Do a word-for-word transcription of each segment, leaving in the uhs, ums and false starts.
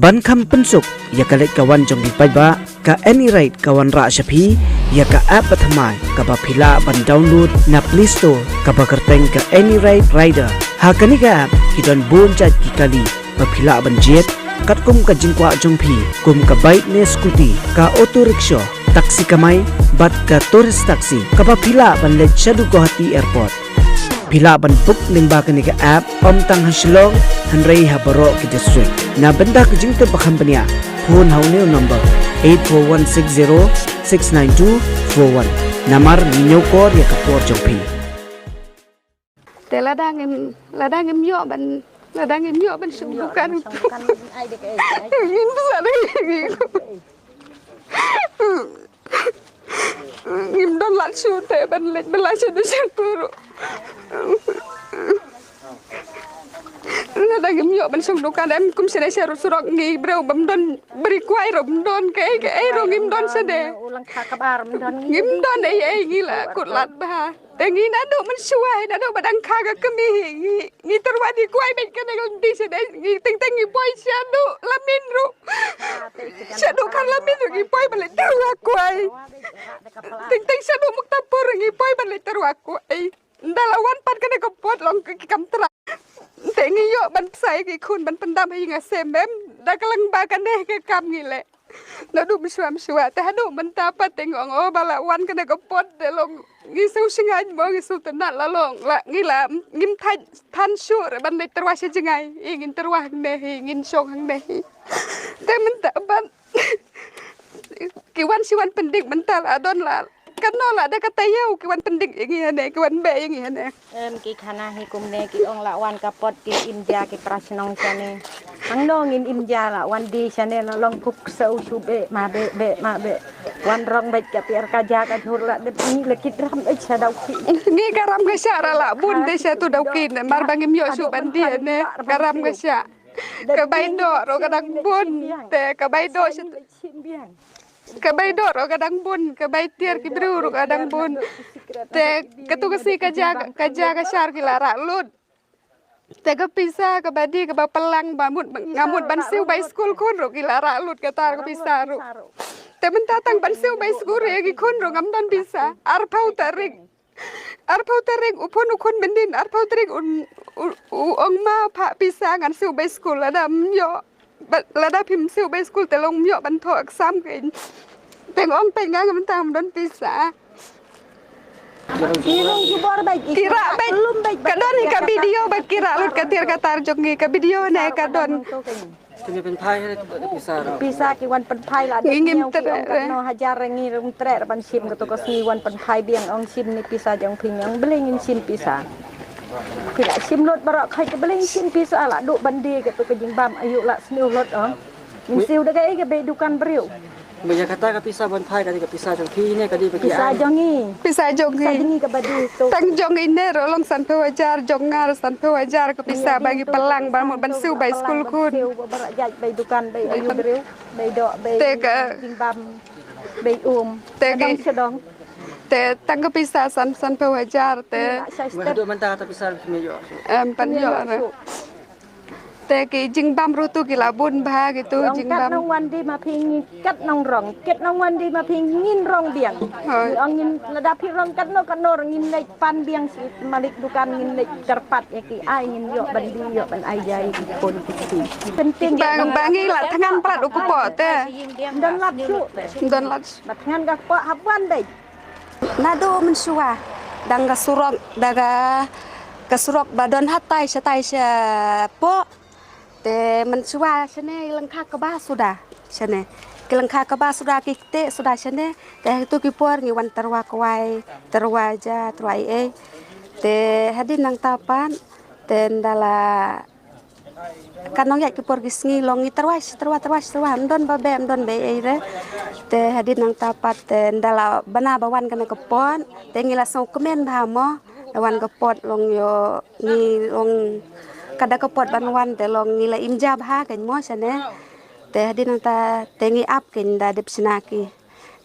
Ban kham pynsuk ïa ka leit ka wan jong ki paidbah, ka Any Ride ka wanrah sha phi ïa ka app bathymmai kaba phi lah ban download na Play Store kaba kyrteng ka Any Ride Rider. Ha kane ka app ki don bun jait ki kali ba phi lah ban jied, katkum ka jingkwah jong phi, kum ka bike ne scooty, ka auto rickshaw, taxi kamai, bad ka tourist taxi kaba phi lah ban leit shaduh Guwahati Airport. Phi lah ban book lyngba kane ka app, ym tang ha Shillong hynrei ha baroh ki district. Na bynta ka jingtip ba kham bniah, phone ha une u number eight four one six zero six nine two four one. Namar ngi ñiewkor ïa ka por jong phi. Te lada ngim, lada ngim ïoh ban, lada ngim ïoh ban shong dukan. Ngim sa dei. Ngim don lad shuh te ban leit ban lad shuh te shuh turu. Lada ngim ïoh ban shong dukan em kum shane sha surok ngi briew bym don bri kwai ruh bym don kaei kaei ruh ngim don shane. Ngim don ei ei ngi la kut lad bha. Te ngi naduh mynshuwa naduh ba dang kha ka kmie ngi ngi tyrwa die kwai beit kane ka lynti shane ngi teng teng ngi poi shaduh Lamin ruh. Shaduh kar Lamin ruh ngi poi ban leit tyrwa kwai. Teng teng shaduh Muktapur ruh ngi poi ban leit tyrwa kwai. Nda la wan pat kane ka pot long ki kam trai. Te ngi ïoh ban pynshai ki khun ban pyndam ha ïing ha sem em. Da ka lang ba kane ka kam ngi leh. Naduh mynshuwa mynshuwa te haduh mynta pat te ngi ong o ba la wan kane ka pot te long ngi sngewsynei mo ngi sngewtynnat la long la ngi la ngim thait than shuh re ban leit tyrwa sha jngai. I ngin tyrwa hangne hi ngin shong hangne hi. Te mynta pat ki wan shi wan pynding mynta la don la. Katno la da ka taïew ki wan pynding ïa ngi hane ki wan beh ïa ngi hane. Em ki khana hi kumne ki ong la wan ka pot ki im ja ki pra shnong shane. Hangno ngin im ja la wan die shane la long kuk sau shu beh ma beh beh ma beh. Wan rong beh ka pier ka ja ka jhur la dep ngi la kit ram beh sha dau ki. Ngi ka ram ka shah ra la bun te sha tu dau ki ne mar ba ngim ïoh shu ban die ne ka ram ka shah. Ka bai doh ruh ka dang bun te ka bai doh sha Ka bai doh ruh ka dang bun, ka bai tiar ki briew ruh ka dang bun. Te katu ka sngi ka ja ka ja ka shar ki la rah lut. Te ka pisa kaba die kaba pynlang ba mut nga mut ban siew bai skul khun ruh ki la rah lut kata ka pisa ruh. Te mynta tang ban siew bai skul ruh ïa ki khun ruh ngam don pisa. Arphew tarik. Arphew tarik u phone u khun bynnin arphew tarik u u u ong ma pha pisa ngan siew bai skul lada ym ïoh. Ba- Lada phim siew bai skul te long ym ïoh ban thoh exam kein. Te nga ong peit nga ngam tang ym don pisa. Ki rung ki bor beit, ki Ki rah beit. Lum beit, Ka don hi ka video ba ki rah lut ka tiar ka tar jong ngi ka video ne ka don. Te me pynphai ha pisa ruh. Pisa ki wan pynphai la Ngi ngim treh. Katno hajar ngi rum treh ban shim kato ka sngi wan pynphai biang ong shim ni pisa jong phi ong bling ngin shim pisa. Phi la shim lut baroh khai ka bling shim pisa la duk ban die kato ka jingbam ayu la sniew lut ong. Ngin siew da kaei ka bei dukan briew. Ba ïa kata ka pisa ban phai ka dei ka pisa jong phi ne ka dei ba ki Pisa ai. Jong ngi. Pisa jong Pisa ngi. Jong ngi ka ba die to. Tang jong ngi ne ruh long sanphew hajar jong nga ruh sanphew hajar ka pisa ba ngi pynlang ba mut ban siew bai skul khun. Siew ba baroh jait bai dukan bai ayu briew bai doh bai Te ka jingbam bai um. Te Ka dang ki- sha dong. Te tang ka pisa san sanphew hajar te. Ngi la shai Wei step. Haduh mynta kata pisa ruh kim ïoh. Em pan Kim ïoh ïoh ruh. Shuh. Te ki jingbam ruh tu ki la bun bha ki tu Ong kat jingbam. Nong wan die ma phi ngi kat nong rong kat nong wan die ma phi ngin rong biang. Hoi. Ngi ong ngin lada phi rong kat no kat no ngin leit pan biang si malik dukan ngin leit kyrpad ïa ki ai ngin ïoh ban die ïoh ban ai jai ki khun ki phi. Penting Ba ba ngi la thngan prat u kpoh te. Don lad shu. Don lad. Ba thngan ka kpoh hap wan dei. Naduh mynshuwa dang ka surok da ka ka surok ba don hatai shatai shapoh. Te mynshuwa shane ki lyngkha kaba suda shane. Ki lyngkha kaba suda ki kte suda shane. Te tu ki por ngi wan tyrwa kwai, tyrwa ja, tyrwa ei ei. Te hadien nangta pat te nda la Ka nong ïaid ki por ki sngi long ngi tyrwa shi tyrwa tyrwa shi tyrwa ym don ba beh ym don ba ei re. Te hadien nangta pat te nda la bana ba wan kane ka pot te ngi la sngewkmen bha mo. La wan ka pot long ïoh ngi long ka da ka pot ban wan te long ngi la im ja bha kein mo shane. Te hadien nangta te ngi ap kein da dep shna ki.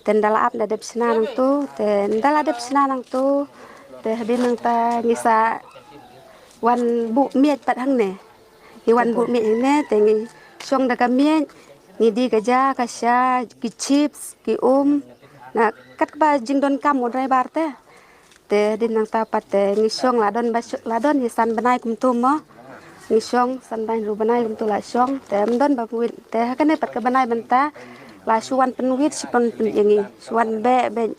Te nda la ap nda dep shna nangtu, te nda la dep shna nangtu, te hadien nangta ngi sa wan buh miej pat hangne. Ngi wan buh miej hangne, te ngi Shong da ka miej, ngi die ka ja, ka sha, ki chips, ki um. Na kat kaba jingdonkam u driver te. Te hadien nangta pat te ngi shong la don ba sho-, la don hi san bnai kumtu mo. Ngi shong san bnai ru bnai kumtu la shong. Te ym don ba pynwit. Te ha kane pat ka bnai mynta la shu wan pynwit, shu wan pynwit ïa ngi. Shu wan beh beh.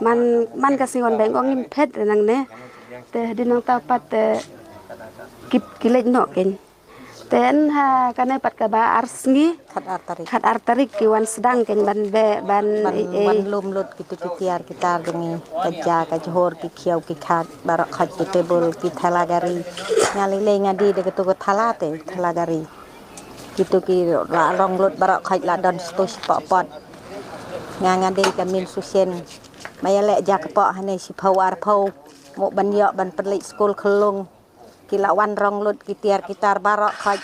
Man, man ka sngi wan beh, ong ngim phet re nangne. Te hadien nangta pat te ki, ki leit noh kein. Te yn ha kane pat kaba ar sngi. Khat ar tarik. Khat ar tarik ki wan sdang kein ban beh, ban ban, eh, eh. Wan lum lut kitu ki tiar ki tar jong ngi. Ka ja, ka jhur, ki khiew, ki khak, baroh khoit, ki table, ki thela gari. Nga lei lei nga die da katu ka thela te, thela gari. Kitu ki la rong lut baroh khoit, la don shatu shapoh pot. Nga nga die ka min sushen. Ma ïaleh ja ka poh hane shiphew arphew. Mo ban ïoh ban pynleit skul khyllung. Ki la wan rong lut ki tiar ki tar baroh khoit.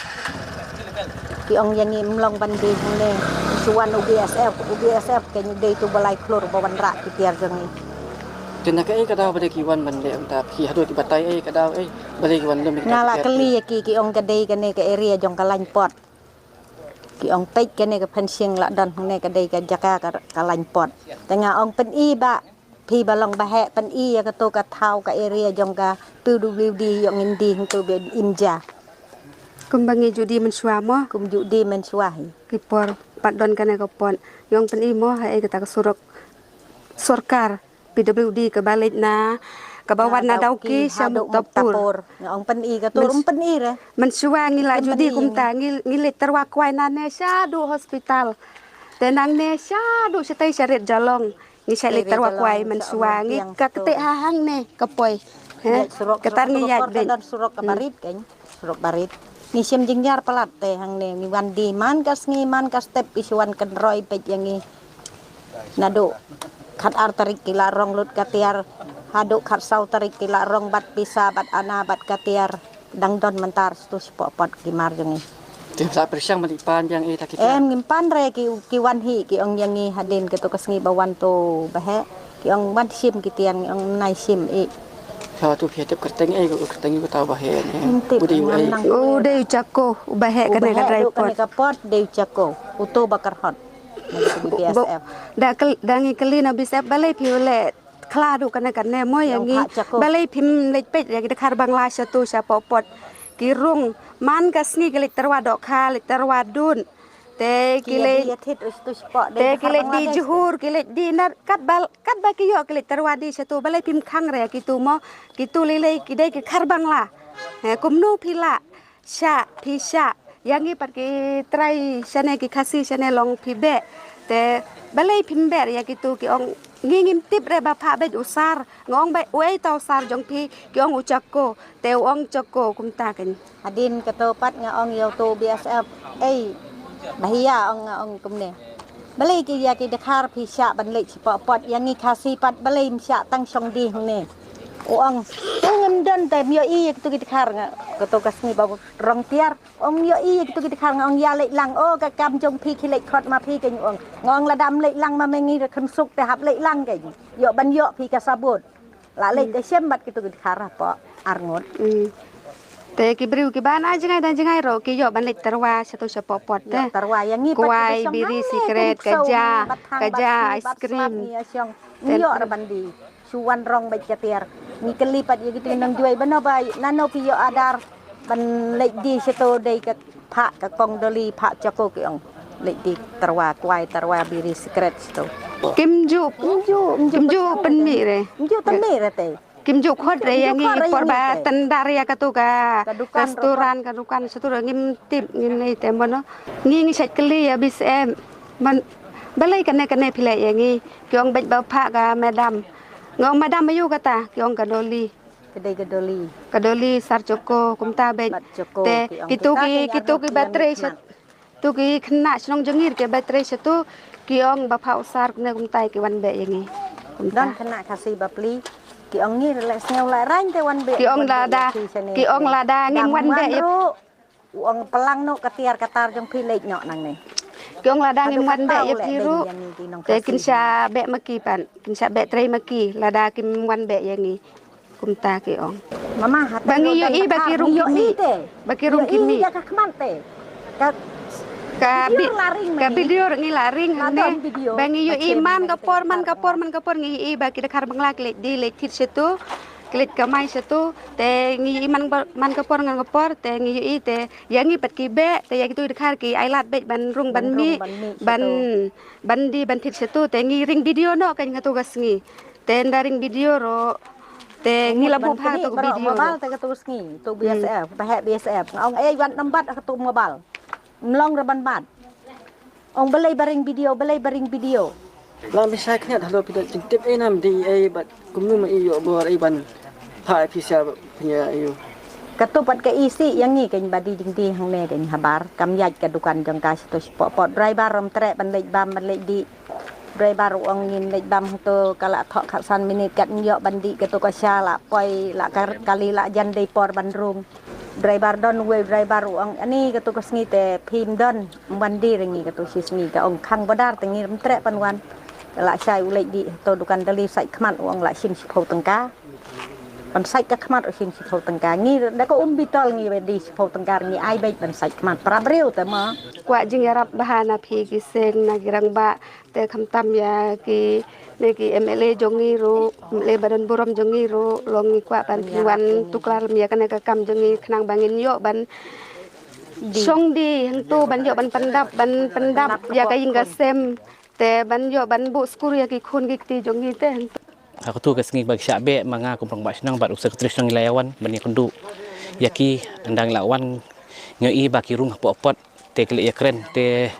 Ki ong ïa ngi ym long ban die hangne. Shu wan u B S F, u B S F kein u dei tu ba lai khlur ba wanrah ki tiar jong ngi. Te na kaei ka daw ba dei ki wan ban die mynta, ki haduh ki batai ei ka daw ei ba dei ki wan lum? Nga la kylli ïa ki, ki ong ka dei kane ka area jong ka lain port. Ki ong peit kane ka fencing la don hangne, ka dei ka jaka ka, ka lain port. Te nga ong pyni ba phi ba long ba heh, pyni ïa katu ka thaw, ka area jong ka P W D, ïoh ngin die hangtu ba im ja. Kumba ngi ju die mynshuwa mo. Kum ju die mynshuwa hi. Ki por pat don kane ka port. Ïoh pyni mo, haei kata ka surok sorkar P W D kaba leit na, kaba wan na Dawki sha Muktapur. Nga ong pyni katu, ym pyni re. Mynshuwa ngi la ju die kumta, ngi, ngi leit tyrwa kwai nane shaduh hospital. Te nangne shaduh shatei sha Rit Jalong. Ngi shait leit tyrwa kwai mynshuwa, ngi ka kti ha hangne ka poi. He? Kata ngi ïaid beit. Surok ka barit kein, surok barit. Ngi shim jingïar palat te hangne, ngi wan die man ka sngi man ka step, ki shu wan kynroi beit ïa ngi. Naduh khat ar tarik ki la rong lut ka tiar, haduh khat saw tarik ki la rong bad pisa bad ana bad ka tiar. Dang don mynta shatu shapoh pot ki mar jong ngi. Te sa pyrshang ban pan biang ei ta ki tiar. Em, ngim pan re, ki, ki wan hi, ki ong ïa ngi hadien katu ka sngi ba wan tu ba heh. Ki ong wan shim ki tiar, ngi ong nai shim ei. Sa tu phi tip kyrteng ei, kyrteng u ta ba heh ne. Ngim tip. U dei u ei. U dei u Chako, u ba heh kane ka driver. Kane ka port dei u Chako, uto ba kyrhot. Ngi B S F. Da kylli, da ngi kylli na B S F balei phi leh khla duh kane kane mo ïa ngi. Balei phim leit peit ïa ki dkhar Bangla shatu shapoh pot. Ki rung man ka sngi ki leit tyrwa dohkha, leit tyrwa dud. Te ki leit, te ki leit die jhur, ki leit die na katba, katba ki ïoh ki leit tyrwa die shatu, balei phim khang re ïa kitu mo, kitu lei lei ki dei ki dkhar Bangla. He, kumno phi lah shah, phi shah. Ïa ngi pat ki trai shane, ki Khasi shane long phi beh. Te balei phim beh ïa kitu, ki ong ngi ngim tip re ba phah beit u sar. Nga ong ba uei ta u sar jong phi, ki ong u Chako. Te u ong Chako kumta kein. Hadien katu pat nga ong ïa uto B S F, ei, bhaiya, ong, nga ong kumne. Balei ki ïa ki dkhar phi shah ban leit shapoh pot, ïa ngi Khasi pat balei ym shah tang shong die hangne. U ong, u ngim don te ym ïohi ïa kitu ki dkhar, nga katu ka sngi ba rong tiar. Ym ïohi ïa kitu ki dkhar, nga ong ïa leit lang, o ka kam jong phi, ki leit khot ma phi kein, u ong. Nga ong lada ym leit lang ma me, ngi da khynsuk te hap leit lang kein. Ïoh ban ïoh phi ka sabut. La leit te shem bad kitu ki dkhar hapoh arngut. Te ki briew kiba na jngai na jngai ruh ki ïoh ban leit tyrwa shatu shapoh pot te. Tyrwa ïa ngi pat kwai, biri, sikret, ka ja, ka ja, ice cream. Ngi ïoh re ban die. Shu wan rong beit ka tiar. Ngi kylli pat ïa kitu ki nongjuai, bano ba, nano phi ïoh order ban leit die shatu, dei ka phah ka kong Doli, phah Chako, ki ong. Leit die tyrwa kwai, tyrwa biri, sikret shatu. Kim ju, kim ju, kim ju pynmih re. Kim ju pynmih re te. Kim ju khot re ïa ngi por ba tender ïa katu ka restaurant, ka dukan shatu re, ngim tip, ngim lei te mano. Ngi ngi shait kylli ïa B S F. Balei kane kane phi leh ïa ngi. Ki ong beit ba phah ka madam. Nga ong madam aïu kata, ki ong ka Doli. Ka dei ka Doli. Ka Doli, sar Chako, kumta beit. Te kitu ki, kitu ki ba trei sha, tu ki khynnah shnong jong ngi ki ba trei shatu, ki ong ba phah u sar kumne kumta, ki wan beh ïa ngi. Kumta. Don khynnah Khasi bapli, ki ong ngi leh sngew leh rain te wan beh. Ki ong lada, ki ong lada ngim wan beh ïa. U ong plang noh ka tiar ka tar jong phi, leit noh nangne. Ki ong lada ngim wan beh ïa phi ruh. Te kin shah beh ma ki pat. Kin shah beh trei ma ki lada kim wan beh ïa ngi. Kumta ki ong. Mama, ba ngi ïohi ba ki rung ki mih. Ba ki rung ki mih. Ka khmat te. Ka Ka video la ring ka mani. Video ngi la ring la hangne. Don video. Ba ngi ïohi man ka por, man ka por, man ka por ngi ïohi ba ki dkhar Bangla ki leit die leit thied shatu. Ki leit kamai shatu. Te ngi ïohi man ka por, man ka por ngan ka por te ngi ïohi te ïa ngi pat ki beh te ïa kitu ki dkhar ki ai lad beit ban rung ban mih ban ban die ban thied shatu te ngi ring video noh ka ngi katu ka sngi. Te nda ring video ruh te ngi la buh ha katu ka video. Mobile te katu ka sngi tu B S F, ba heh B S F. Nga ong ei wan nambat katu mobile. Mlong ra ban bat. Ong balei ba ring video, balei ba ring video. Lam bi shai khniat halo pidot jingtip ei nam di ei bat kumnu ma i ïoh bor ei ban pha pisa punya ayu. Katu pat ka isi ïa ngi kein ba die jingdie hangne kein habar kam ïaid ka dukan jong ka shatu shapoh pot driver ram treh ban leit bam ban leit die. Driver u ong ngin leit bam hangto ka la thoh khatsan minit kat ïoh ban die katu ka sha la poi la kali la jan dei por ban rung. Driver don uwei driver u ong ani katu ka sngi te phim don ban die ring ngi katu shi sngi ka ong khang bodar te ngi ram treh ban wan. La shai u leit die to dukan dali sait khmat u ong la shim shiphew tyngka. Ban sait ka khmat u shim shiphew tyngka ngi da ka um bitol ngi wedi shiphew tyngka ngi ai beit ban sait khmat para briew te ma. Kwah jingïarap bha na phi ki seng na ki rangbah te khamtam ïa ki ne ki M L A jong ngi ruh, M L A ba don burom jong ngi ruh, long ngi kwah ban pynwan tuklar ïa kane ka kam jong ngi khnang ba ngin ïoh ban shong die hangto ban ïoh ban pyndap ban pyndap ïa ka ïing ka sem te ban ïoh ban buh skur ïa ki khun ki kti jong ngi te hangto. Ha katu ka sngi ba ki shah beh ma nga kum rangbah shnong bad u secretary shnong ngi la ïa wan ban ïakynduh ïa ki ynda ngi la wan ngi ïohi ba ki rung hapoh pot te ki la ïakren te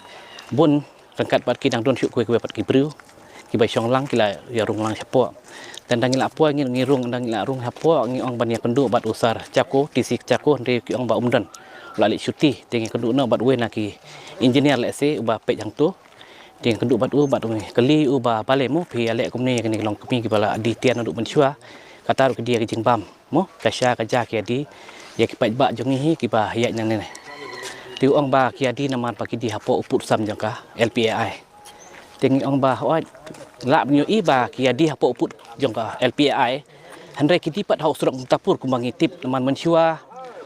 bun ryngkat bad ki dang don shuh kiwei kiwei pat ki briew kiba shong lang ki la ïa rung lang shapoh. Te ynda ngi la poi ngi ngi rung ynda ngi la rung hapoh ngi ong ban ïakynduh bad u Sir Chako, T C Chako hynrei ki ong ba um don. U la leit shuti te ngi kynduh noh bad uwei na ki engineer lehse uba peit hangto. Te ngi kynduh bad u bad u ngi kylli u ba balei mo phi ïaleh kumne ïa kine ki longkmie kiba la die tian naduh mynshuwa. Kata ruh ki die ïa ki jingbam mo ka sha ka ja ki ïa die ïa ki paidbah jong ngi hi kiba ïaid nangne. Te u ong ba ki ïa die namar ba ki die hapoh u pud sam jong ka L P A I. Te ngi ong ba hooid lah ban ïohi ba ki ïa die hapoh u pud jong ka L P A I. Hynrei ki die pat ha u surok Mutapur kumba ngi tip namar mynshuwa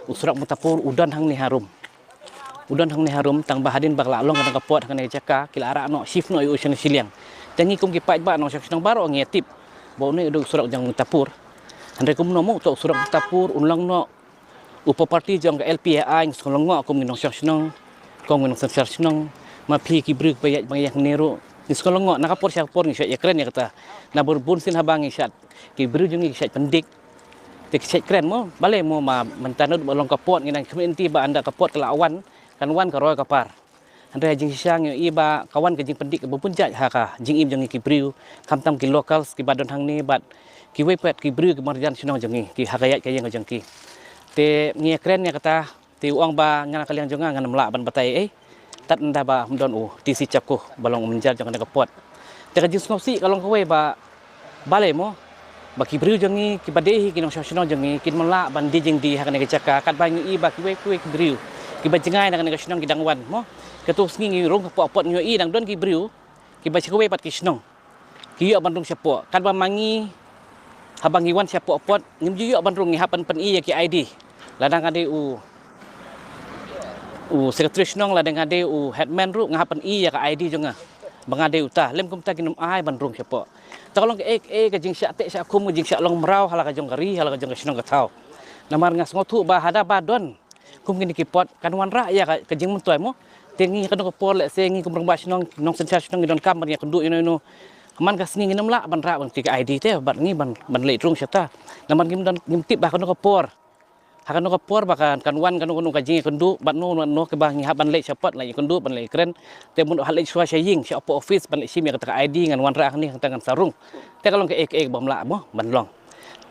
u surok Mutapur u don hangne harum. U don hangne harum tang ba hadien ba ka la long kane ka pot ha kane ka jaka ki la rah noh shift noh ïa u sha shiliang. Te ngi kum ki paidbah nongshong shnong baroh ngi ïa tip ba une u dei u surok jong Mutapur. Hynrei kumno mo uto u surok Mutapur un long noh u property jong ka L P A I ngi sngewlyngngoh kum ngi nongshong shnong kum ngi nongsynshar shnong. Ma phi ki briew ba ïaid ba ngi ïaid hangne ruh ngi sngewlyngngoh na ka por sha ka por ngi shait ïakren ïa kata. Na bun bun sien haba ngi shait ki briew jong ngi ki shait pyndik. Te ki shait kren mo balei mo ma mynta nud ba long ka pot ngi nang khmih nti ba ynda ka pot ka la wan kan wan ka roi ka par. Hynrei ha jingshisha ngi ïohi ba ka wan ka jingpyndik kaba bun jait ha ka jingim jong ngi ki briew khamtam ki locals kiba don hangne bad kiwei pat ki briew ki marjan shnong jong ngi ki ha ka ïaid ka ïeng ka jong ki. Te ngi ïakren ïa kata. Te u ong ba nga na ka liang jong nga ngam lah ban batai ei. Tad ynda ba ym don u T C Chako ba long u manager jong kane ka pot. Te ka jingsngewsih ka long kawei ba balei mo ba ki briew jong ngi kiba dei hi ki nongshong shnong jong ngi kin ym lah ban die jingdie ha kane ka jaka katba ngi ïohi ba kiwei kiwei ki briew kiba jngai na kane ka shnong ki dang wan mo. Katu sngi ngi rung hapoh pot ngi ïohi dang don ki briew kiba sha kawei pat ki shnong. Ki ïoh ban rung shapoh katba ma ngi haba ngi wan shapoh pot ngim ju ïoh ban rung ngi hap ban pyni ïa ki I D. Lada nga dei u u secretary shnong lada nga dei u headman ruh nga hap pyni ïa ka I D jong nga ba nga dei uta lem kumta kin ym ai ban rung shapoh. Ta ka long kaei kaei ka jingshah teh shah khum ka jingshah long mraw ha la ka jong ka ri ha la ka jong ka shnong ka thaw. Namar nga sngewthuh ba hada ba don kum kine ki pot kan wanrah ïa ka jingmyntoi mo. Te ngi ha kano ka por lehse ngi kum rangbah shnong nongsynshar shnong ngi donkam ban ïakynduh ïano ïano. Man ka sngi ngin ym lah ban rah ban kti ka I D te bad ngi ban ban leit rung shata. Namar ngim don ngim tip ba ha kano ka por ha kano ka por ba kan kan wan kano kano ka jingïakynduh bad no no no kaba ngi hap ban leit sha pot leit ïakynduh ban leit kren. Te mut ha leit shuwa sha ïing sha office ban leit shim ïa kata ka I D ngan wanrah hangne hangta ngan sa rung. Te ka long kaei kaei ba ym lah mo ban long.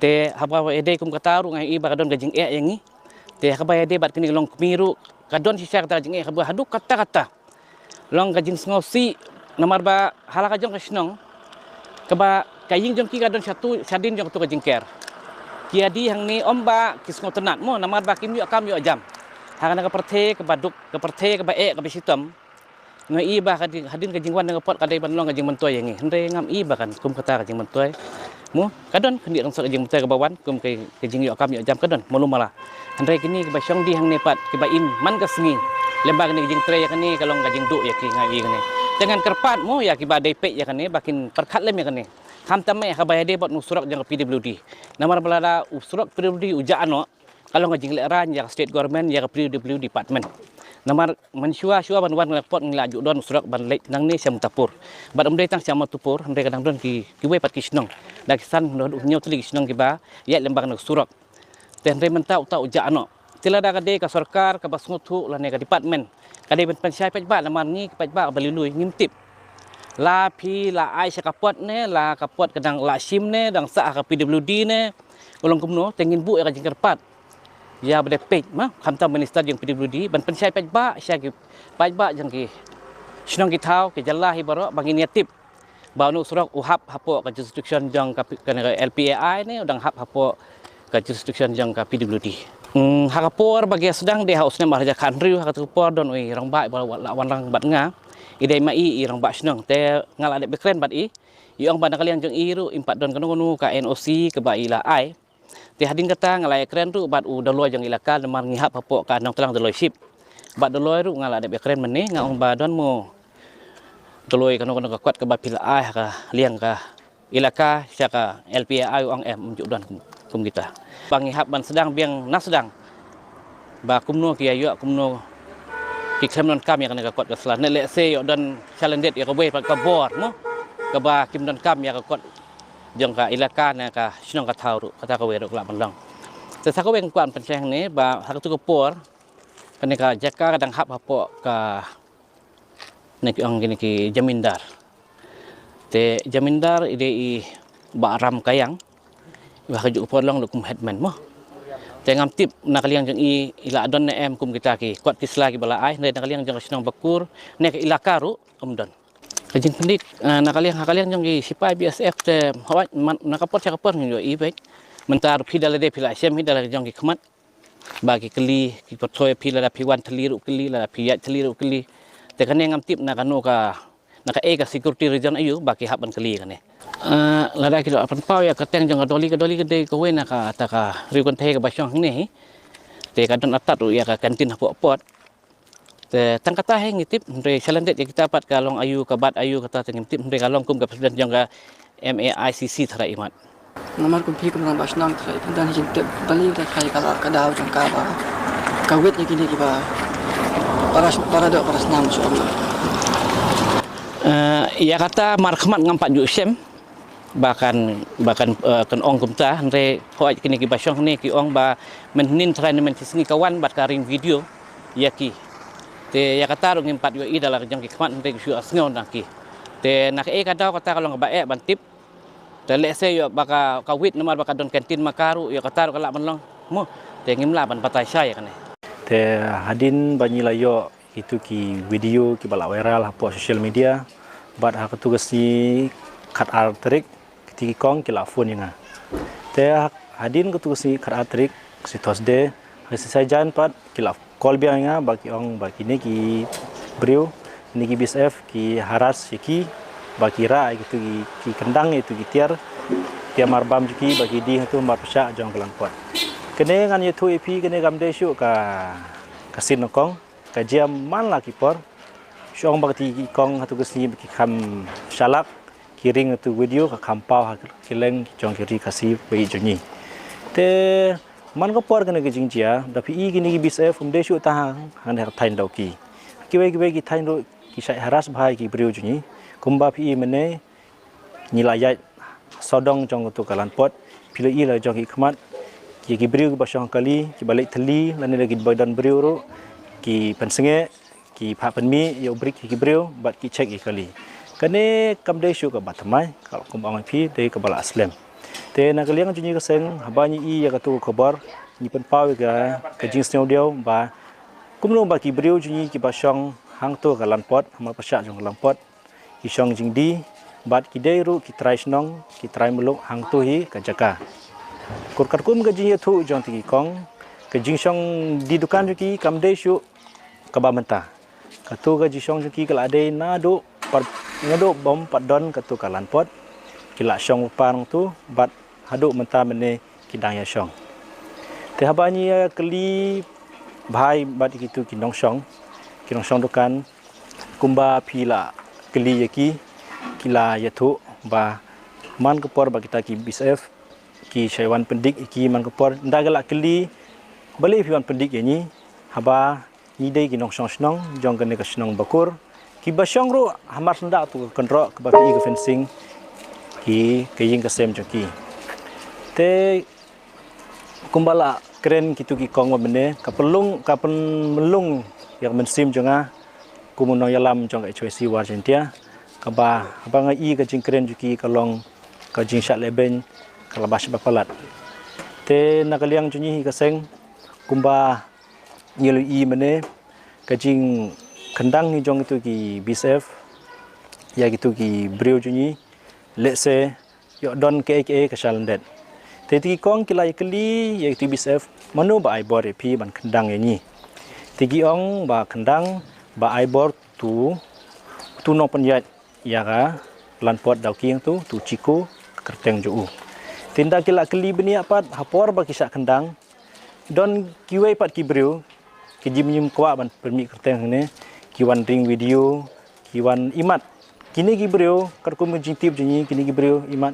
Te haba ïadei kum kata ruh nga ïohi ba ka don ka jingeh ïa ngi. Te ha kaba ïadei bad kine ki longkmie ruh ka don shisha kata ka jingeh kaba haduh katta katta. Long ka jingsngewsih namar ba ha la ka jong ka shnong kaba ka ïing jong ki ka don shatu shadien jong katu ka jingker. Ki ïa die hangne ym ba ki sngewtynnat mo namar ba kim ïoh kam ïoh jam. Ha kane ka pyrthei kaba duk ka pyrthei kaba eh kaba shitom. Nga i ba ka ding hadien ka jingwan na ka pot ka dei ban long ka jingmyntoi ïa ngi hynrei ngam i ba kan kum kata ka jingmyntoi. Mo ka don khyndiat rangsa ka jingmyntoi kaba wan kum ka jingïoh kam ïoh jam ka don malu mala. Hynrei kine kiba shong die hangne pat kiba im man ka sngi Lem ba kane ka jingtrei ïa kane ka long ka jingduh ïa ki nga ïa kane. Te ngan kyrpad mo ïa kiba dei peit ïa kane ba kin pyrkhat lem ïa kane. Khamtam eh ha kaba ïadei bad u surok jong ka P W D. Namar ba lada u surok P W D u jah noh, ka long ka jinglehrain ïa ka state government, ïa ka P W D department. Namar mynshuwa shuwa ban wan na airport ngi la ju don u surok ban leit nangne sha Mutapur. Bad um dei tang sha Mutapur, hynrei ka dang don ki kiwei pat ki shnong. Da ki san haduh hynñiew tylli ki shnong kiba ïaid lem bad kane ka surok. Te hynrei mynta uta u jah noh. Te lada ka dei ka sorkar kaba sngewthuh lane ka department ka dei ban pynshai paidbah, namar ngi ki paidbah kaba lui lui ngim tip. La phi la ai sha ka port ne, la ka port ka dang la shim ne, dang sah ha ka P W D ne, u long kumno, te ngin buh ïa ka jingkyrpad ïa ba dei peit ma, khamtam minister jong P W D ban pynshai paidbah sha ki paidbah jong ki shnong ki thaw, ki jylla hi baroh ba ngin ïa tip ba une u surok u hap hapoh ka jurisdiction jong ka pi-, ka L P A I ne u dang hap hapoh ka jurisdiction jong ka P W D. Hmm, ha ka por ba ki ïa sdang dei ha u snem ar hajar khathynriew, ha katu ka por don u i rangbah ba la wanrah bad nga. I dei ma i i rangbah shnong, te nga la dep ba kren bad i. I ong ba na ka liang jong i ruh im pat don kano kano ka N O C kaba i la ai. Te hadien kata nga la ïa kren ruh bad u Daloi jong ilaka, namar ngi hap hapoh ka Nongtlang Daloi Ship. Bad Daloi ruh nga la dep ïa kren mynne, nga ong ba don mo Daloi kano kano ka kot kaba phi la ai ha ka liang ka ilaka sha ka L P A I, u ong em, um ju don kum, kum kita. Ba ngi hap ban sdang biang na sdang ba kumno ki ïa ïoh, kumno ki khlem donkam ïa kane ka kot ka sla. Ne lehse ïoh don challenge ïa kawei pat ka bor mo kaba kim donkam ïa ka kot jong ka ilaka ne ka shnong ka thaw ruh, kata kawei ruh ka lah ban long. Te sa kawei nga kwah ban pynshai hangne ba ha katu ka por kane ka jaka ka dang hap hapoh ka, ne ki ong kine ki jamindar. Te jamindar i dei i Bah Ram Kayang. Ba ha kajuh ka por long ruh kum headman mo. Te ngam tip na ka liang jong i i la don ne em kum kita ki kot ki sla kiba la ai, ne na ka liang jong ka shnong Bakur ne ka ilaka ruh um don. Ka jingpyndik, eh, na ka liang, ha ka liang jong ki sipai B S F te hawai man, na ka por sha ka por ngi ïohi beit. Mynta ruh phi da lade phi la shem hi da la jong ki khmat. Ba ki kylli, ki pyrthoi phi, lada phi wan thylli ruh kylli, lada phi ïaid thylli ruh kylli. Te kane ngam tip na kano ka, na kaei ka security reason aiu ba ki hap ban kylli kane. Eh, lada ki la pynpaw ïa ka kyrteng jong ka Dolly, ka Dolly ka dei kawei na kata ka riew kynthei kaba shong hangne hi. Te ka don artat ruh ïa ka canteen hapoh port. Te tang kata hi ngi tip, hynrei challenge ïa kita pat ka long aiu, ka bat aiu kata te ngim tip, hynrei ka long kum ka president jong ka M A I C C tharai imat. Namar kum phi kum rangbah shnong tharai phi don hi jingtip balei da khlei ka la ka daw jong ka ba ka wit ïa kine kiba para para doh para snam shuh. Eh, ïa kata markhmat ngam pat ju shem ba kan, ba kan, eh, kan ong kumta, hynrei hooid kine kiba shong hangne ki ong ba mynhynnin tharai ne mynshisngi ka wan bad ka ring video ïa ki. Te ïa kata ruh ngim pat ïohi da la jong ki khmat, hynrei ki shu ïohsngew na ki. Te na kaei ka daw kata ka long kaba eh ban tip. Te lehse ïoh ba ka, ka wit namar ba ka don canteen ma ka ruh, ïoh kata ruh ka lah ban long mo. Te ngim lah ban batai shai ïa kane. Te hadien ba ngi la ïoh kitu ki video kiba la viral hapoh social media, bad ha katu ka sngi khatar tarik kiti ki kong ki la phone ïa nga. Te ha-, hadien katu ka sngi khatar tarik, sngi Thursday, ha ka sngi Saitjaiñ pat ki la call biang ïa nga ba ki ong ba kine ki briew, kine ki B S F ki harass ïa ki, ba ki rah ïa kitu ki, ki kyndang ïa kitu ki tiar, tiar marbam jong ki ba ki die hangtu marpyrshah jong ka lympot. Kane ngan ïathuh ïa phi, kane kam dei shuh ka, ka sien nyngkong. Ka jia man la ki por. Shu ong ba kiti ki kong hangtu ka sngi ba ki kham shalak, ki ring hangtu video ka kham paw ha ki leng jong ki ri Khasi ba ïeit jong ngi. Te man ka por kane ka jingjia, da phi i kine ki B S F um dei shuh tang hangne ha ka thaiñ Dawki. Kiwei kiwei ki thaiñ ruh ki shait harass bha ïa ki briew jong ngi. Kumba phi i mynne, ngi la ïaid sawdong jong katu ka lympot, phi la i la jong ki khmat, ki, ki briew kiba shong kali, kiba leit thylli, lane da kiba don briew ruh, ki pynsangeh, ki phah pynmih ïa u brick ïa ki briew bad ki check ïa kali. Kane kam dei shuh kaba thymmai, ka kum ong phi dei kaba la slem. Te na ka liang jong ngi ka seng, haba ngi i ïa katu ka khubor, ngi pynpaw ïa ka, ka jingsngewdiaw ba kumno ba ki briew jong ngi kiba shong hangtu ka lympot, ha marpyrshah jong ka lympot, ki shong jingdie, bad ki dei ruh ki trai shnong, ki trai muluk hangtu hi ka jaka. Kur katkum ka jingïathuh jong kiti ki kong, ka jingshong die dukan jong ki kam dei shuh kaba mynta. Katu ka jingshong jong ki ka la dei naduh pat, naduh bym pat don katu ka lympot, ki la shong bapar hangtu, bad haduh mynta mynne ki dang ïa shong. Te haba ngi ïa kylli bha bad kitu ki nongshong, ki nongshong dukan, kumba phi la kylli ïa ki, ki la ïathuh ba man ka por ba kita ki BSF ki shait wan pyndik ïa ki man ka por, nda ka la kylli balei phi wan pyndik ïa ngi, haba ngi dei ki nongshong shnong jong kane ka shnong Bakur, kiba shong ruh hamar senda tu ka kynroh kaba phi i ka fencing, ki ka ïing ka sem jong ki. Te kumba la kren kitu ki kong ba mynne, ka pynlong, ka pynlong ïa ka mynsiem jong nga kum u nongïalam jong ka H Y C War Jaintia, kaba haba nga i ka jingkren jong ki ka long ka jingshah lehbeiñ ka la bash ba palat. Te na ka liang jong ngi hi ka seng, kumba ngi la i mynne, ka jingkyndang hi jong kitu ki BSF ïa kitu ki briew jong ngi, lehse ïoh don kaei kaei ka shalyndet. Te ti ki kong ki la ïa kylli ïa kitu BSF, mano ba ai bor ïa phi ban kyndang ïa ngi. Ti ki ong ba kyndang ba ai bor tu, tu nongpynïaid ïa ka Lanpot Dawkieng tu, tu Chiko, ka kyrteng jong u. Te nda ki la kylli bniah pat, ha por ba ki shah kyndang, don kiwei pat ki briew, ki jingim kwah ban pynmih kyrteng hangne, ki wan ring video, ki wan imat. Kine ki briew, katkum ka jingtip jong ngi, kine ki briew imat,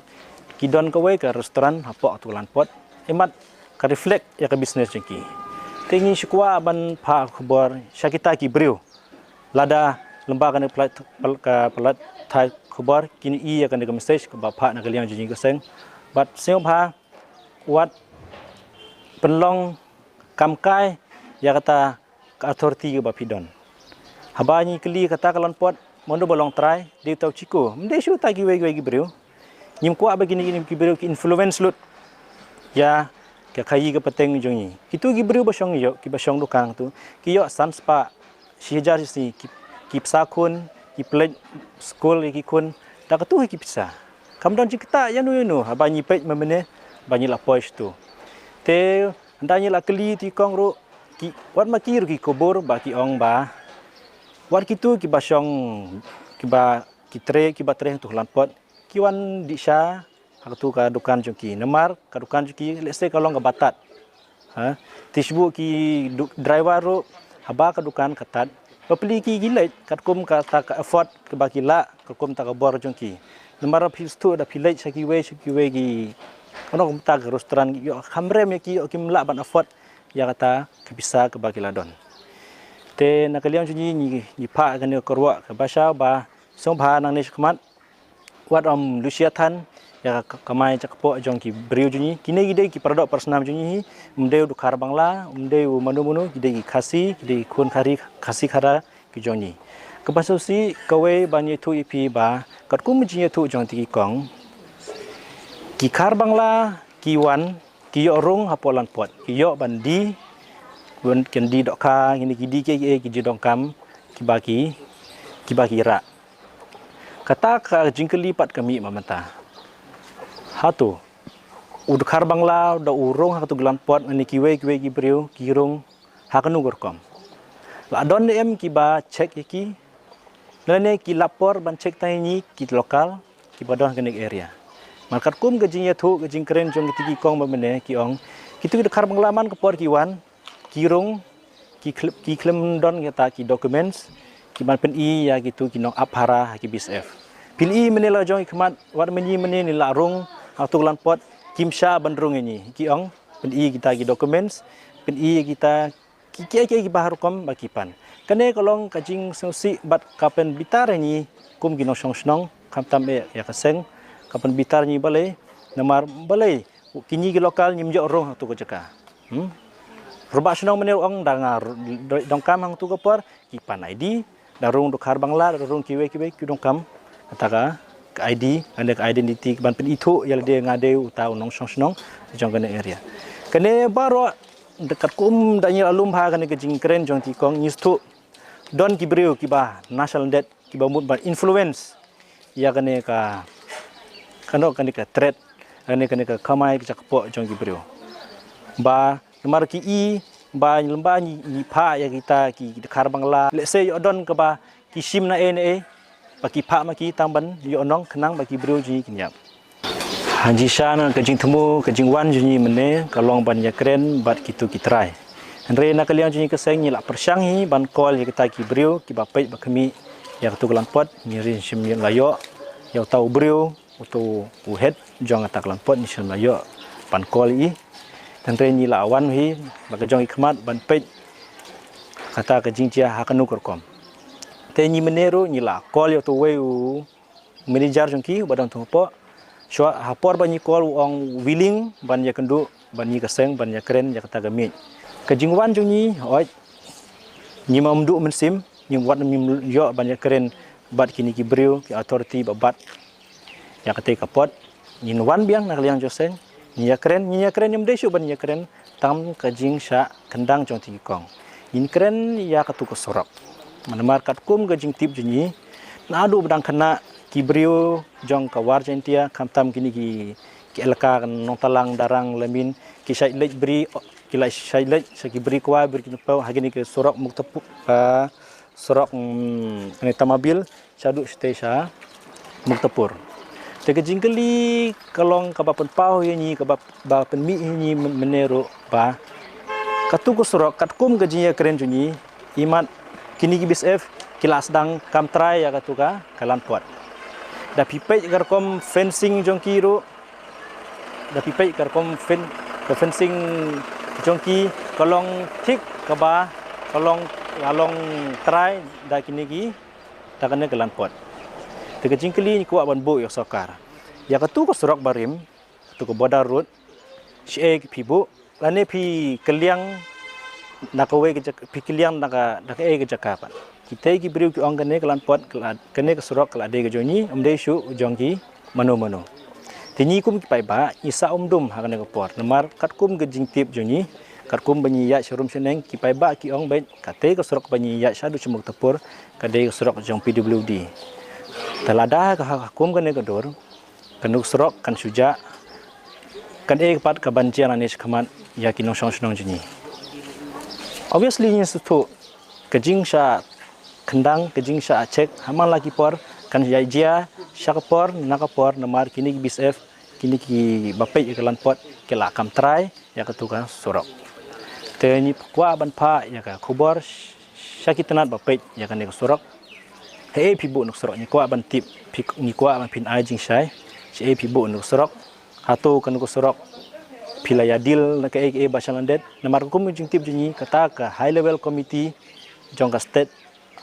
ki don kawei ka restaurant hapoh tu Lanpot. Imat ka reflect ïa ka business jong ki. Te ngi shu kwah ban phah khubor sha kita ki briew. Lada lymba kane ka plat-, pal-, ka plat thai khubor, kin i ïa kane ka message kaba phah na ka liang jong ngi ka seng. Bad sngewbha wat pynlong kam kai ïa kata ka authority kaba phi don. Haba ngi kylli kata ka Lanpot, mano ba long trai, dei uta u Chiko. Ym dei shu uta kiwei kiwei ki briew. Ngim kwah ba kine kine ki briew ki influence lut ïa ka khaïi ka pateng jong ngi. Kitu ki briew ba shong ïoh, kiba shong dukan tu, ki ïoh san spah, shi hajar shi sngi, ki, ki pisa khun, ki pynleit skul ïa ki khun, da katu hi ki pisa. Kam don jingktah ïano ïano, haba ngi peit mynne, ba ngi la poi shatu. Te, ynda ngi la kylli ti kong ruh, ki, wat ma ki ruh ki kubur, ba ki ong ba, wat kitu kiba shong, kiba, ki trei, kiba trei tu Lanpot, ki wan dih sha, ha katu ka dukan jong ki. Namar ka dukan jong ki, lehse ka long kaba tad. Ha? Te shibun ki du-, driver ruh, haba ka dukan ka tad, bapli ki ki leit, katkum kata ka effort kaba ki lah, katkum kata ka bor jong ki. Namar phi sngewthuh da phi leit sha kiwei, sha kiwei ki, kano kumta ka restaurant ki, ïoh kham rem ïa ki, ïoh kim lah ban afford ïa kata ka pisa kaba ki la don. Te na ka liang jong ngi, ngi, ngi phah kane ka kyrwoh kaba sha ba, sngewbha nangne shakhmat, wat ym lushia than ïa ka kamai ka kpoh jong ki briew jong ngi. Kine ki dei ki paradoh parasnam jong ngi hi, ym dei u Dkhar Bangla, ym dei u mano mano, ki dei ki Khasi, ki dei ki khun Khari, Khasi Khara ki jong ngi. Kaba sngewsih kawei ban ïathuh ïa phi ba, katkum ka jingïathuh jong ti ki kong, ki Khar Bangla ki wan, ki ïoh rung hapoh Lanpot, ki ïoh ban die, wan kin die dohkha, kine ki die kiei kiei ki jingdonkam kiba ki, kiba ki rah. Kata ka jingkylli pat ka mih ma mynta. Hato u Dkhar Bangla da u rung ha katu ka Lanpot, lane kiwei kiwei ki briew ki rung ha kano ka rukom? La don ne em kiba check ïa ki? Lane ki lap por ban check tang ïa ngi ki local kiba don ha kane ka area? Namar katkum ka jingïathuh, ka jingkren jong kiti ki kong ba mynne, ki ong, kitu ki Dkhar Bangla man ka por ki wan, ki rung, ki khlem, ki khlem don kita ki documents kiban pyni ïa kitu ki nongap phara ha ki BSF. Phi la i mynne la jong i khmat, wat mynne mynne ngi la rung ha katu ka Lanpot, kim shah ban rung ïa ngi. Ki ong, pyni kita ki documents, pyni ïa kita ki, ki, ki, kiba ha rukom ba ki pan. Kane ka long ka jingsngewsih bad ka pynbitar ïa ngi kum ki nongshong shnong, khamtam eh ïa ka seng, ka pynbitar ïa ngi balei, namar balei kine ki local ngim ïoh rung ha katu ka jaka. Hmm? Rangbah shnong mynne u ong, da nga r-, donkam ha katu ka por, ki pan ID, da rung Dkhar Bangla, da rung kiwei kiwei ki donkam kata ka, ka ID, kane ka identity, ban pynithuh ïa lade nga dei uta u nongshong shnong jong kane area. Kane baroh, da katkum da ngi la lum ha kane ka jingkren jong ti kong, ngi sngewthuh don ki briew kiba na shalyndet, kiba mut ban influence ïa kane ka, kano kane ka threat, kane, kane ka kamai ka jakpoh jong ki briew. Ba namar ki i ba lymba ngi, ngi phah ïa kita ki, ki Dkhar Bangla, lehse ïoh don kaba ki shim na ei na ei, ba ki phah ma ki tang ban ïoh nongkhnang ba ki briew jong ngi kin ïap. Hangne shisha na ka jingthmu, ka jingwan jong ngi mynne ka long ban ïakren bad kitu ki trai. Hynrei na ka liang jong ngi ka seng ngi la pyrshang hi ban call ïa kita ki briew kiba peit ba khmih ïa katu ka lampot, ngi rin shim ïa la ïoh ïa uta u briew, uta u head jong kata ka lampot, ngi shim la ïoh ban call ïa i. Hynrei ngi la wan hi la ka jong i khmat ban peit kata ka jingjia ha kano ka rukom. Te ngi mynne ruh ngi la call ïa uta uwei u manager jong ki uba don tang hapoh. Shuwa ha por ba ngi call u ong willing ban ïakynduh ban ïa ka seng ban ïakren ïa kata ka miej. Ka jingwan jong ngi, oi, ngim duh mynsiem, ngim wat ngim ïoh ban ïakren bad kine ki briew ki authority ba bat ïa kata ka pot. Ngin wan biang na ka liang jong seng, ngin ïakren, ngin ïakren, ngim dei shuh ban ïakren tam ka jingshah kyndang jong ki kong. Ngin kren ïa katu ka surok. Namar katkum ka jingtip jong ngi, naduh ba dang khynnah ki briew jong ka War Jaintia, khamtam kine ki, ki elaka ka Nongtalang, Darrang, Lamin, ki shait leit bri, ki la shait leit sha ki bri kwai, bri kynpew ha kine ki surok Muktapur, ka surok, mm, kane Tamabil shaduh shatei sha Muktapur. Te ka jingkylli ka long kaba pynpaw ïa ngi, kaba, ba pynmih ïa ngi myn-, mynne ruh ba katu ka surok katkum ka jingïakren jong ngi, imat kine ki B S F ki la sdang kam trai ïa katu ka, ka lampot. Da phi peit ka rukom fencing jong ki ruh, da phi peit ka rukom fen-, ka fencing jong ki ka long thik kaba ka long, ka long trai da kine ki, da kane ka lampot. Te ka jingkylli ngi kwah ban buh ïa ka sorkar. Ïa katu ka surok barim, katu ka border road, shaei phi buh, lane phi kylliang na kawei ka jaka, phi kylliang na ka, na kaei ka jaka pat. Kita ki briew ki ong kane ka lampot, ka la, kane ka surok ka la dei ka jong ngi, ym dei shuh jong ki mano mano. Te ngi kum ki paidbah ngi sah umdum ha kane ka por. Namar katkum ka jingtip jong ngi, katkum ba ngi ïaid sharum shaneng, ki paidbah ki ong beit kata ka surok ba ngi ïaid shaduh sha Muktapur ka dei ka surok jong P W D. Te lada ka ha, kum kane ka dur, kane ka surok kan shu jah, kan ïai pat ka ban jia na ne shakhmat ïa ki nongshong shnong jong ngi. Obviously ngi sngewthuh ka jingshah kyndang, ka jingshah check ha man la ki por, kan ïai jia sha ka por na ka por, namar kine ki B S F, kine kiba peit ïa ka lampot ki la kam trai ïa katu ka surok. Te ngi kwah ban phah ïa ka khubor sha ki tnat ba peit ïa kane ka surok. Haei phi buh na ka surok, ngi kwah ban tip, phi, ngi kwah ban phin ai jingshai. Shaei phi buh na ka surok, hato kane ka surok phi la ïa deal na kaei kaei ba sha lyndet. Namar kum ka jingtip jong ngi, kata ka high level committee jong ka state,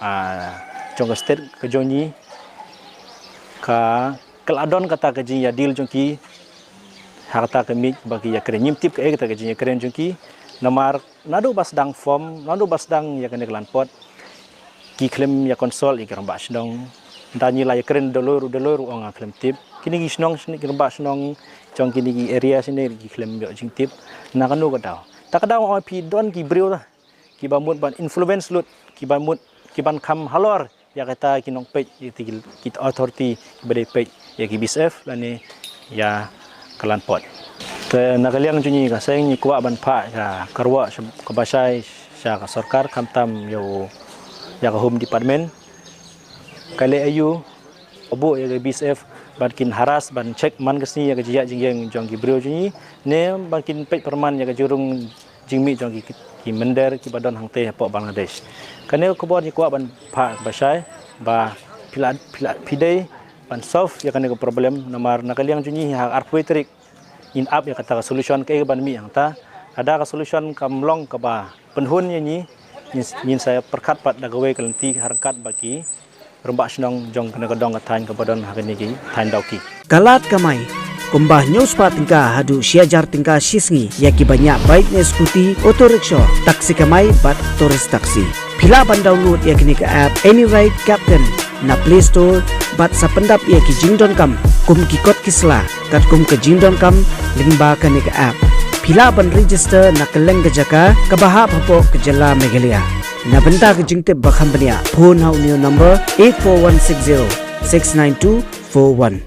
ah, jong ka state ka jong ngi, ka, ka la don kata ka jingïadeal jong ki ha kata ka miej ba ki ïakren. Ngim tip kaei kata ka jingïakren jong ki. Namar naduh ba sdang form, naduh ba sdang ïa kane ka lampot, ki khlem ïa consult ïa ki rangbah shnong. Nda ngi la ïakren da lawyer, da lawyer ong nga khlem tip. Kine ki shnong, kine ki rangbah shnong jong kine ki area shane ki khlem ïoh jingtip. Na kano ka daw? Ta ka daw ong phi don ki briew la kiba mut ban influence lut, kiba mut, kiban kham halor ïa kita ki nongpeit, ïa kita ki, kita authority kiba dei peit ïa ki B S F lane ïa ka lampot. Te na ka liang jong ngi ka seng ngi kwah ban phah ïa ka kyrwoh kaba shai sha ka sorkar, khamtam ïa u, ïa ka Home Department. Ka leh aïu, buh ïa ka B S F ban kin harass, ban check man ka sngi ïa ka jingïaid jingïeng jong ki briew jong ngi, ne ban kin peit pyrman ïa ka jingrung jingmih jong ki, ki mynder kiba don hangtei hapoh Bangladesh. Kane ka khubor ngi kwah ban phah ba shai ba phi la, phi la, phi dei ban solve ïa kane ka problem, namar na ka liang jong ngi ha arphew tarik ngin ap ïa kata ka solution kaei kaban mih hangta. Lada ka solution kam long kaba pynhun ïa ngi, ngin, ngin sa pyrkhat pat da kawei ka lynti ha ryngkat bad ki rangbah shnong jong kane ka dong ka thaiñ kaba don ha kane ki thaiñ Dawki. Ka lad kamai, kumba hynñiew spah tyngka haduh shi hajar tyngka shi sngi ïa kiba ñiah bike ne scooty, auto rickshaw, taxi kamai bad tourist taxi. Phi lah ban download ïa kane ka app Any Ride Captain na Play Store bad sa pyndap ïa ki jingdonkam kum ki kot ki sla katkum ka jingdonkam lyngba kane ka app. Phi lah ban register na kylleng ka jaka kaba hap hapoh ka jylla Meghalaya. Na bynta ka jingtip ba kham bniah, phone ha une u number eight four one six zero six nine two four one.